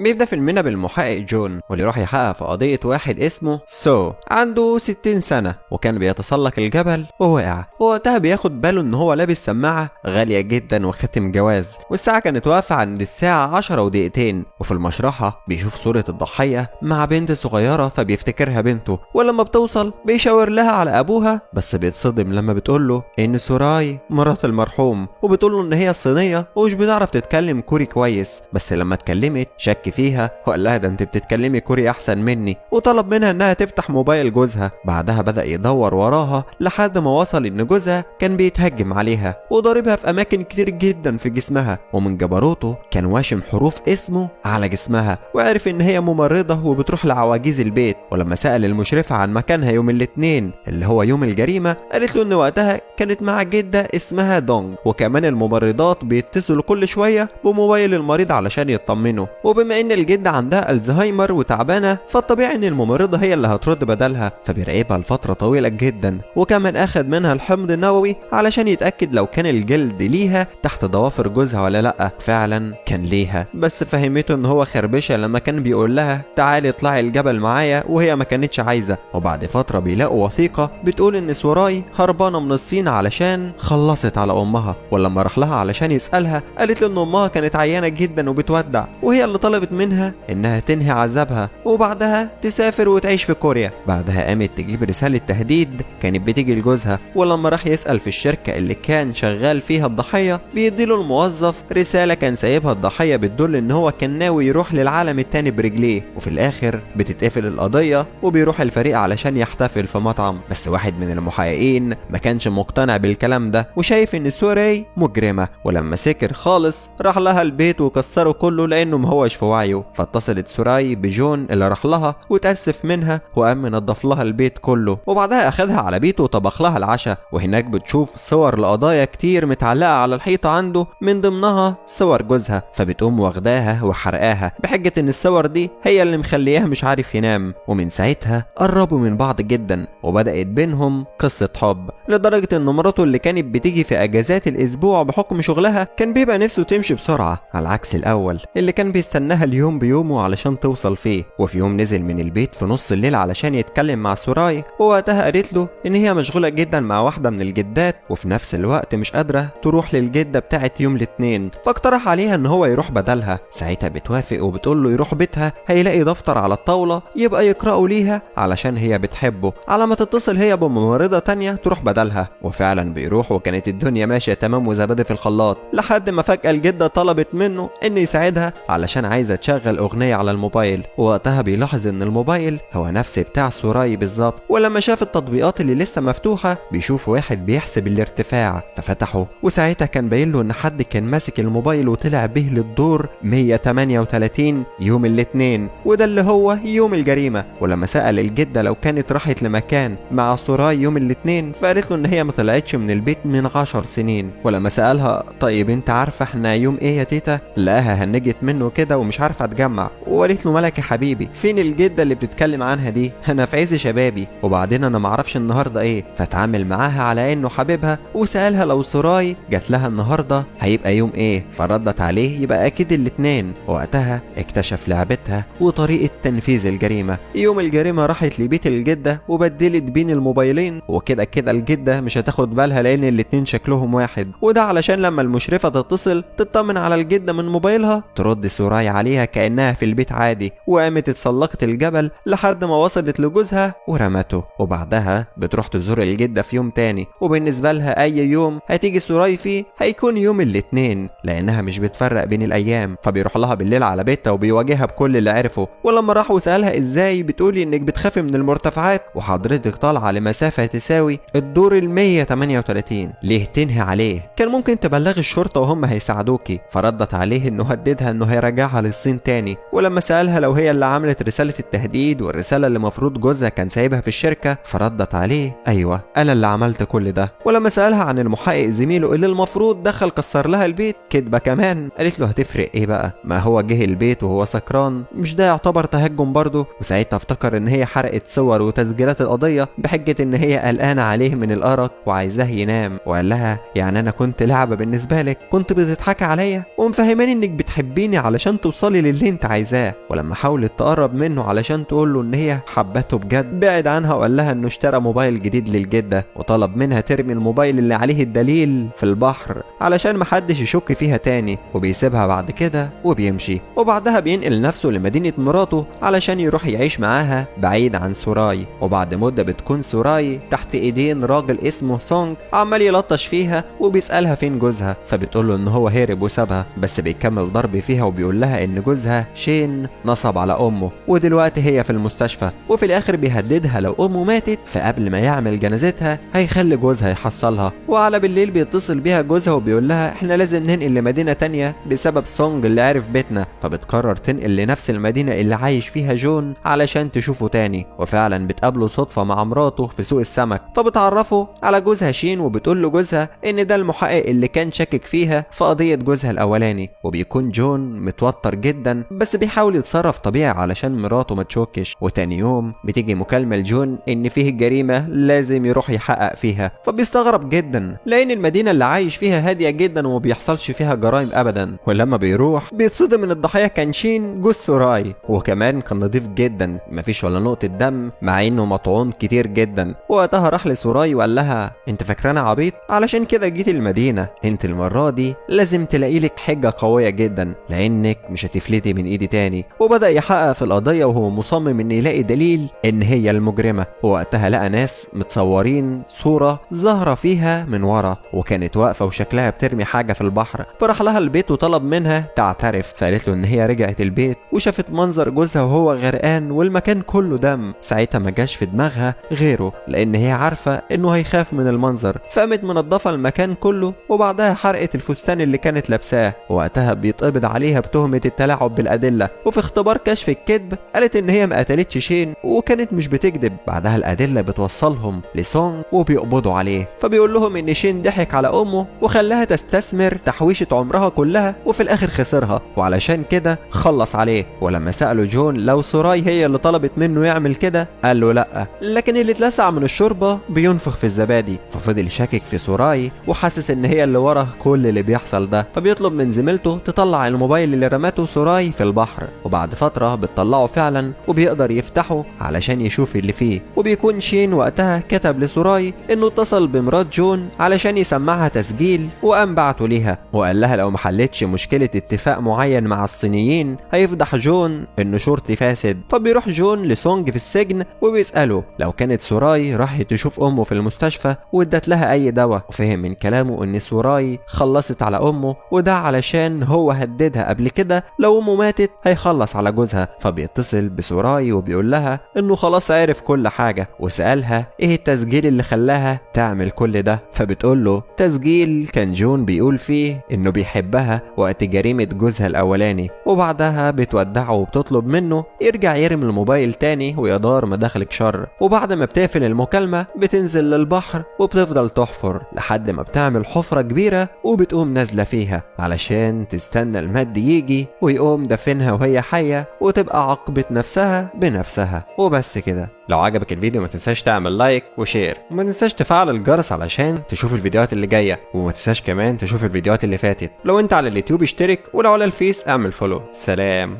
بيبدأ فيلمنا بالمحقق جون، واللي راح يحقق في قضية واحد اسمه سو، عنده 60 سنة، وكان بيتسلق الجبل ووقع. ووقتها بياخد باله ان هو لابس سماعة غالية جدا وختم جواز، والساعة كانت واقفة عند الساعة 10:02. وفي المشرحة بيشوف صورة الضحية مع بنت صغيرة فبيفتكرها بنته، ولما بتوصل بيشاور لها على ابوها، بس بيتصدم لما بتقوله ان سوراي مرات المرحوم، وبتقوله ان هي صينية ومش بتعرف تتكلم كوري كويس. بس لما اتكلمت شك فيها وقال لها ده انت بتتكلمي كوري احسن مني، وطلب منها انها تفتح موبايل جوزها. بعدها بدأ يدور وراها لحد ما وصل ان جوزها كان بيتهجم عليها وضاربها في اماكن كتير جدا في جسمها، ومن جبروته كان واشم حروف اسمه على جسمها، وعرف ان هي ممرضة وبتروح لعواجيز البيت. ولما سأل المشرفة عن مكانها يوم الاثنين اللي هو يوم الجريمة، قالت له ان وقتها كانت مع جدة اسمها دونج، وكمان الممرضات بيتصلوا كل شوية بموبايل المريض علشان يطمنوا. وبما ان الجدة عندها الزهايمر وتعبانة، فالطبيعي ان الممرضة هي اللي هترد بدلها، فبيراقبها لفترة طويلة جدا. وكمان اخد منها الحمض النووي علشان يتأكد لو كان الجلد ليها تحت ضوافر جوزها ولا لا. فعلا كان ليها، بس فهمته ان هو خربشة لما كان بيقول لها تعالي اطلعي الجبل معايا وهي ما كانتش عايزة. وبعد فترة بيلاقوا وثيقة بتقول ان سوراي هربانة من الصين علشان خلصت على امها، ولما راح لها علشان يسألها قالت له ان امها كانت عيانة جدا وبتودع، وهي اللي طلبت منها انها تنهي عذابها وبعدها تسافر وتعيش في كوريا. بعدها قامت تجيب رسالة تهديد كانت بتيجي لجوزها، ولما راح يسأل في الشركة اللي كان شغال فيها الضحية بيديله الموظف رسالة كان سايبها الضحية بتدل ان هو كان ناوي يروح للعالم التاني برجليه. وفي الاخر بتتقفل القضية وبيروح الفريق علشان يحتفل في مطعم، بس واحد من المحققين ما كانش مقتنع بالكلام ده وشايف ان سوراي مجرمة، ولما سكر خالص راح لها البيت وكسره كله لانه ما هوش في وعيه. فاتصلت سوراي بجون اللي راح لها وتأسف منها وقام نظف لها البيت كله، وبعدها اخدها على بيته وطبخ لها العشاء. وهناك بتشوف صور لقضايا كتير متعلقة على الحيطة عنده، من ضمنها صور جوزها، فبتقوم واخداها وحرقاها بحجة ان الصور دي هي اللي مخلياه مش عارف ينام. ومن ساعتها قربوا من بعض جدا وبدأت بينهم قصة حب، لدرجة ان مراته اللي كانت بتيجي في اجازات الاسبوع بحكم شغلها كان بيبقى نفسه تمشي بسرعة، على عكس الاول اللي كان بيستناها اليوم بيومه علشان توصل فيه. وفي يوم نزل من البيت في نص الليل علشان يتكلم مع سوراي، ووقتها قالت له ان هي مشغولة جدا مع واحدة من الجدات وفي نفس الوقت مش قادرة تروح للجدة بتاعت يوم الاثنين، فاقترح عليها ان هو يروح بدلها. ساعتها بتوافق وبتقول له يروح بيتها هيلاقي دفتر على الطاولة يبقى يقرأه ليها علشان هي بتحبه، على ما تتصل هي بممرضة تانية تروح بدلها. وفعلا بيروح، وكانت الدنيا ماشية تمام وزبادي في الخلاط، لحد ما فجأة الجدة طلبت منه ان يساعدها علشان عايزة تشغل اغنية على الموبايل. ووقتها بيلاحظ ان الموبايل هو نفس بتاع سوراي بالظبط، ولما شاف التطبيقات اللي لسه مفتوحة بيشوف واحد بيحسب الارتفاع ففتحه، وساعتها كان باين له ان حد كان ماسك الموبايل وطلع به للدور 138 يوم الاثنين، وده اللي هو يوم الجريمة. ولما سأل الجدة لو كانت راحت لمكان مع سوراي يوم الاثنين فقالت له ان هي ما طلعتش من البيت من 10 سنين. ولما سألها طيب انت عارفة احنا يوم ايه يا تيتا، لقاها هنجت منه كده ومش عارفة تجمع، وقالت له مالك يا حبيبي، فين الجدة اللي بتتكلم عنها دي، انا في عز شبابي وبعدين انا معرفش النهارده ايه. فتعامل معاها على انه حبيبها وسألها لو سوراي جات لها النهارده هيبقى يوم ايه، فردت عليه يبقى اكيد الاثنين. وقتها اكتشف لعبتها وطريقة تنفيذ الجريمة. يوم الجريمة راحت لبيت الجدة وبدلت بين الموبايلين، وكده كده الجدة مش هتاخد بالها لان الاتنين شكلهم واحد، وده علشان لما المشرفة تتصل تطمن على الجدة من موبايلها ترد سوراي عليها كأنها في البيت عادي. وقامت اتسلقت الجبل لحد ما وصلت لجوزها ورمته. وبعدها بتروح تزور الجدة في يوم تاني، وبالنسبة لها اي يوم هتيجي سوراي فيه هيكون يوم الاثنين لانها مش بتفرق بين الايام. فبيروح لها بالليل على بيتها وبيواجهها بكل اللي عرفه. ولما راح وسألها ازاي بتقولي انك بتخافي من المرتفعات وحضرتك طالعة لمسافة تساوي الدور ال 138 ليه تنهي عليه، كان ممكن تبلغي الشرطة وهم هيساعدوكي. فردت عليه انه هددها انه هيرجعها للصين تاني. ولما سألها لو هي اللي عملت رسالة التهديد والرسالة اللي مفروض جوزها كان سايبها في الشركة، فردت عليه ايوه انا اللي عملت كل ده. ولما سألها عن المحقق زميله اللي المفروض دخل كسر لها البيت كدبة كمان، قالت له هتفرق ايه بقى، ما هو جه البيت وهو سكران، مش ده يعتبر تهجم برضه؟ وساعتها افتكر ان هي حرقت صور وتسجيلات القضية بحجة ان هي قلقانة عليه من الأرق وعايزاه ينام. وقال لها يعني انا كنت لعبة بالنسبة لك، كنت بتضحكي عليا ومفهماني انك بتحبيني علشان توصلي هتوصلي للي انت عايزاه. ولما حاولت تقرب منه علشان تقول له ان هي حبته بجد بعد عنها وقال لها انه اشترى موبايل جديد للجده، وطلب منها ترمي الموبايل اللي عليه الدليل في البحر علشان محدش يشك فيها تاني، وبيسيبها بعد كده وبيمشي. وبعدها بينقل نفسه لمدينة مراته علشان يروح يعيش معاها بعيد عن سوراي. وبعد مدة بتكون سوراي تحت ايدين راجل اسمه سونج عمال يلطش فيها وبيسألها فين جوزها، فبتقول له ان هو هرب وسابها، بس بيكمل ضرب فيها وبيقول لها ان جوزها شين نصب على امه ودلوقتي هي في المستشفى. وفي الاخر بيهددها لو امه ماتت فقبل ما يعمل جنازتها هيخلي جوزها يحصلها. وعلى بالليل بيتصل بيها جوزها وبيقول لها احنا لازم ننقل لمدينة تانية بسبب سونج اللي عرف بيتنا، فبتقرر تنقل لنفس المدينة اللي عايش فيها جون علشان تشوفه تاني. وفعلا بتقابله صدفة مع مراته في سوق السمك، فبتعرفه على جوزها شين وبتقول له جوزها ان ده المحقق اللي كان شاكك فيها في قضية جوزها الاولاني. وبيكون جون متوتر جدا بس بيحاول يتصرف طبيعي علشان مراته ما تشوكش. وتاني يوم بتيجي مكالمة لجون ان فيه جريمة لازم يروح يحقق فيها، فبيستغرب جدا لان المدينة اللي عايش فيها هادية جدا وما بيحصلش فيها جرائم ابدا. ولما بيروح بيتصدم ان الضحية كان شين جوز سوراي، وكمان كان نظيف جدا مفيش ولا نقطة دم مع انه مطعون كتير جدا. وقتها راح لسوراي وقال لها انت فاكرانا عبيط؟ علشان كده جيت المدينة، انت المرة دي لازم تلاقي لك حجة قوية جدا لانك مش هتفلتي من ايدي تاني. وبدأ يحقق في القضية وهو مصمم ان يلاقي دليل ان هي المجرمة. ووقتها لقى ناس متصورين صورة ظاهرة فيها من ورا وكانت واقفة وشكلها بترمي حاجة في البحر، فراح لها البيت وطلب منها تعترف، فقالت له ان هي رجعت البيت وشافت منظر جوزها وهو غرقان والمكان كله دم. ساعتها ما جاش في دماغها غيره لان هي عارفة انه هيخاف من المنظر، فقامت منظفة المكان كله وبعدها حرقت الفستان اللي كانت لابساه. وقتها بيتقبض عليها بتهمة التلاعب بالأدلة، وفي اختبار كشف الكذب قالت ان هي ما قتلتش شين وكانت مش بتكذب. بعدها الأدلة بتوصلهم لسونج وبيقبضوا عليه، فبيقول لهم ان شين ضحك على امه وخلاها تستثمر تحويشة عمرها كلها وفي الاخر خسرها، وعلشان كده خلص عليه. ولما سألوا جون لو سوراي هي اللي طلبت منه يعمل كده قال له لا، لكن اللي اتلسع من الشوربة بينفخ في الزبادي، ففضل شاكك في سوراي وحاسس ان هي اللي ورا كل اللي بيحصل ده، فبيطلب من زميلته تطلع الموبايل اللي رمته سوراي في البحر. وبعد فترة بتطلعه فعلا وبيقدر يفتحه علشان يشوف اللي فيه. وبيكون شين وقتها كتب لسوراي انه اتصل بمرات جون علشان يسمعها تسجيل وقام بعته ليها، وقال لها لو ما حلتش مشكلة اتفاق معين مع الصينيين هيفضح جون انه شرطي فاسد. فبيروح جون لسونج في السجن وبيسأله لو كانت سوراي راحت تشوف امه في المستشفى وادت لها اي دواء، وفهم من كلامه ان سوراي خلصت على امه وده علشان هو هددها قبل كده لو امه ماتت هيخلص على جوزها. فبيتصل بسوراي وبيقول لها انه خلاص عرف كل حاجة، وسألها ايه التسجيل اللي خلاها تعمل كل ده، فبتقول له تسجيل كان جون بيقول فيه انه بيحبها وقت جريمة جوزها الاولاني. وبعدها بتودعه وبتطلب منه يرجع يرمي الموبايل تاني ويدار مداخلك شر. وبعد ما بتقفل المكالمة بتنزل للبحر وبتفضل تحفر لحد ما بتعمل حفرة كبيرة وبتقوم نازلة فيها علشان تستنى المد يجي ويقوم دفنها وهي حية وتبقى عاقبة نفسها بنفسها. وبس كده. لو عجبك الفيديو ما تنساش تعمل like و share، وما تنساش تفعل الجرس علشان تشوف الفيديوهات اللي جاية، وما تنساش كمان تشوف الفيديوهات اللي فاتت. لو انت على اليوتيوب اشترك، ولو على الفيس اعمل follow. سلام.